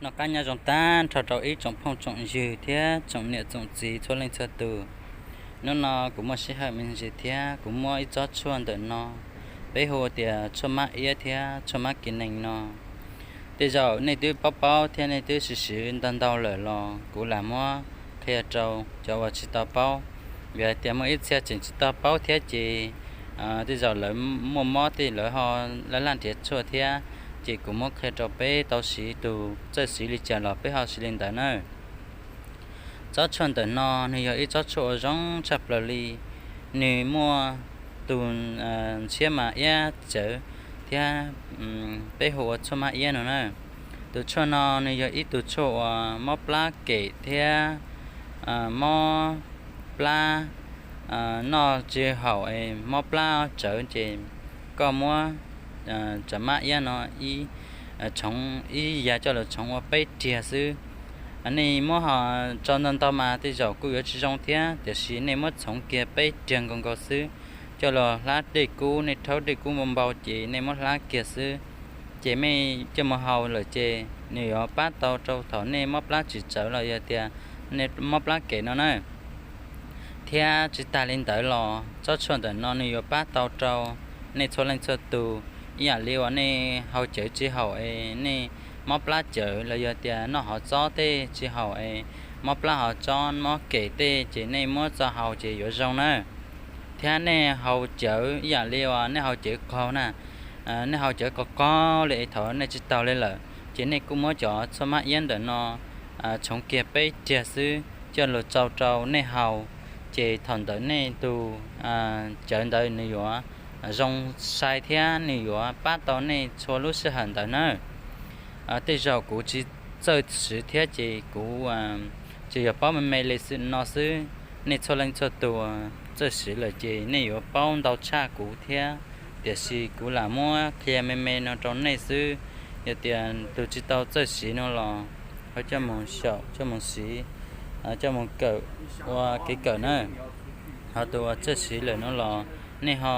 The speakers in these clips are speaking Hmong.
Noj qab nyob zoo tag nrho rau ib tsoom phooj tsoom ywg thiab tsoom niam tsoom txiv txhua leej txhua tus. Hnub no kuv muaj sij hawm me ntsis thiab kuv muab ib tsob tshuaj ntawm no, peb hu tias tshuaj mab iab thiab tshuaj mab kis nees no. Tej zaum nej twb paub paub thiab nej twb siv siv ntau ntau lawm los kuv lam muab qhia rau cov uas tsis tau paub. Vim hais tias muaj ib txhia tseem tsis tau paub thiab ces tej zaum lawv muaj mob tej lawv ho laj laj nrhiav tshuaj thiab, ces kuv muab qhia rau peb tau siv tus txawj siv li cas los peb ho siv li ntawd na. Tsob tshuaj ntawm no nws yog ib tsob tshuaj uas zoo tshaj plaws li, nws muaj tus ntshiab mas iab cawv thiab peb hu ua tshuaj mab iab no na. Tus tshuaj no nws yog ib tug tshuaj uas mob plab kem thiab mob plab noj tsis haum es mob plab tsawv ces koj muab tshuaj mab iab no ib tshoov ib yam coj los tshoov ua peb riag xwb. Nej muab ho tso ntau ntau mas tej zaum kuj yuav tsis zoo thiab, tiam sis nej muab tshoov kiag peb riag nkaus nkaus xwb, coj los hlab dej kub, nej rhaub dej kub npau npau ces nej muab hlab kiag xwb, ces nej coj mus haus lawm ces nws yuav pab tau rau thaum nej mob plab tsis tsawv los yog tias nej mob plab kem no na. Thiab tsis tas li ntawd los tsob tshuaj ntawm no nws yuav pab tau rau nej txhua leej txhua tus, ib yam li uas nej haus cawv tsis haum es nej mob plab cawv los yog tias noj hov txob tej tsis haum es mob plab hov txob mob kem tej ces nej muab txo haus ces yuav zoo na. Thiab nej haus cawv ib yam li uas nej haus cawv qaug na, nej haus cawv qaug qaug li es thaum nej tsis taus li lawm ces nej kuj muab cov tshuaj mab iab ntawm no tshoov kiag peb riag xwb coj los tsau rau nej haus, ces thaum ntawd nej tus cawv ntawd nws yuav zoo sai thiab nws yuav pab tau nej txhua lub sij hawm ntawd na. Tej zaum kuv tsis txawj siv thiab ces kuv tsuas yog paub me me li no xwb. Nej txhua leej txhua tus txawj siv lawm ces nej yuav paub ntau tshaj kuv thiab, tiam sis kuv lam muab qhia me me no rau nej xwb. Yog tias tus tsis tau txawj siv no los ho coj mus xyaum, coj mus siv, coj mus kawm ua kev kawm na. Ho tus uas txawj siv lawm no los nej ho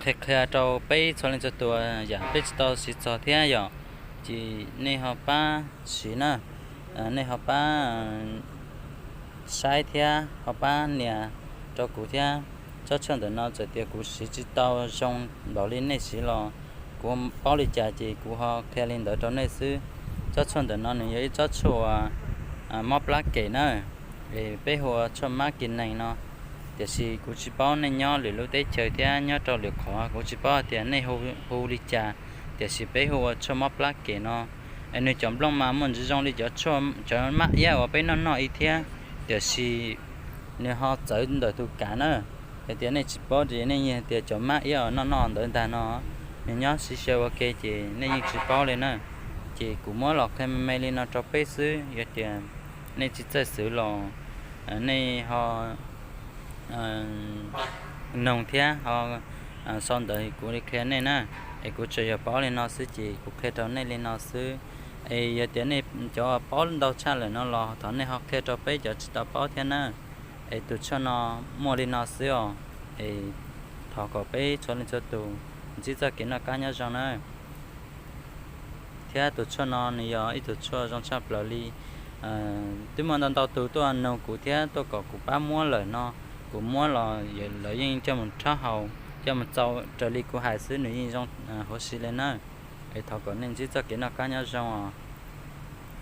qhia qhia rau peb txhua leej txhua tus yam peb tsis tau siv txog thiab yom, ces nej ho pab siv na, nej ho pab saib thiab ho pab nias rau kuv thiab. Tsob tshuaj ntawm no txawm tias kuv siv tsis tau zoo npaum li nej siv los kuv paub li cas ces kuv ho qhia li ntawd rau nej xwb. Tsob tshuaj ntawm no nws yog ib tsob tshuaj uas mob plab kem na, es peb hu ua tshuaj mab kis nees no. Tiam sis kuv tsis paub nej nyob lwm lub teb chaws thiab nyob rau lwm qhov, kuv tsis paub hais tias nej hu li cas, tiam sis peb hu ua tshuaj mob plab kem no. Es nws cov nplooj mas muaj ntsis zoo li cov, cov mab iab uas peb noj noj ib thiab, tiam sis nws ho txawv ntawm tus kav na. Hais tias nej tsis paub ces nej yeej hais tias cov mab iab uas noj noj ntawd ntag no, nws nyob siv xyaw ua ke ces nej yeej tsis paub li na. Ces kuv muab los qhia me me li no rau peb xwb, yog tias nej tsis txawj siv los nej ho noog thiab ho sau ntawv kuv li qhia nej na. Es kuv tsuas yog paub li no xwb ces kuv qhia rau nej li no xwb. Es yog tias nej cov paub ntau tshaj lawm no los thov nej ho qhia rau peb cov tsis tau paub thiab na. Es tus tshuaj no muaj li no xwb os. Es thov kom peb txhua leej txhua tus ntsib txoj kev noj qab nyob zoo na. Thiab tus tshuaj no nws yog ib tug tshuaj zoo tshaj plaws li. Twb muaj ntau ntau tus tuaj nug kuv thiab tuaj kom kuv pab muab lawm no, kuv muab los lawv yeej coj mus rhaub haus, coj mus txaus raws li kuv hais xwb, nws yeej zoo huv si li na. Es thov kom nej ntsib txoj kev noj qab nyob zoo os.